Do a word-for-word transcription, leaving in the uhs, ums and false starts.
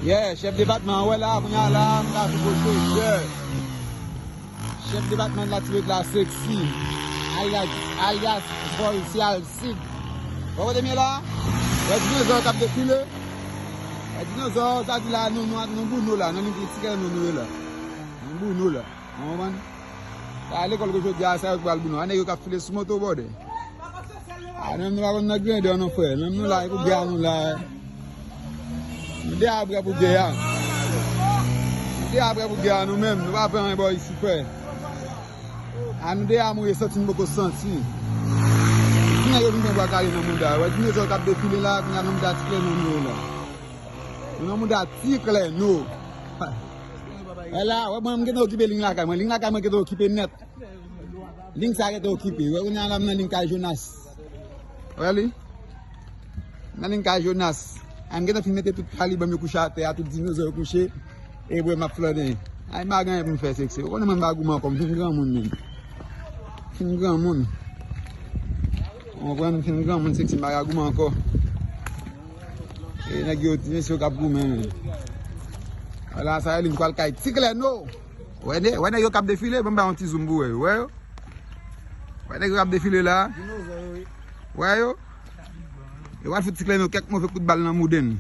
Yeah, chèf depatman an, wè la, kounye a la, m ka fè pwoche, yeah. Chèf depatman la, ti bèt la, Sexy, alyas, alyas Boy, se Alcide. Wè kote m ye la? Wè dinozò k ap defile? Wè dinozò, sa di la, nou, nou, nou Bruno la, nan limit ti kè nou, nou ye la. Nou Bruno la. Ou konprann? Sa lekòl ke jodi a, sa yo k pral Bruno. A nèg yo k ap file sou moto, bòdè. A, nou menm nou pa konn nan grandè non, frè. Nou menm nou la, e pou gè a nou la. Nou deja prè pou gè a. Nou deja prè pou gè a nou menm. Nou pa pè anyen bò isi, frè. A nou deja mouri, santi n poko santi. Ki nèg yo vin pran bwa kale nan mouda? Wè dinozò k ap defile la, kounye a nan mouda ti klè nou nou la. Nou nan mouda ti klè nou. Wè la, wè mwen m gentan okipe liy lakay mwen. Liy lakay mwen gentan okipe nèt. Liy sa gentan okipe. Wè kounye a la m nan liy kay Jonas. Wè li? Nan liy kay Jonas. A m gentan fin mete tout kalibanm yo kouche atè a, tout dinozò yo kouche. E bwè m ap flannen. Ay, m pa gen anyen pou m fè, Sexy. Ou konnen mwen m pa goumen ankò, m fin granmoun menm. Fin granmoun. Ou konprann, m fin granmoun, Sexy, m pa ka goumen ankò. E nèg yo, ti mesye yo k ap goumen menm. Ala sa e li, m pral kay ti klè nou. Wè nè, wè nèg yo k ap defile, ban m ba yon ti zoom pou wè yo. Wè yo? Wè nèg yo k ap defile la. Wè yo? Yo pral fout ti klè nou kèk move kout bal nan mouda n.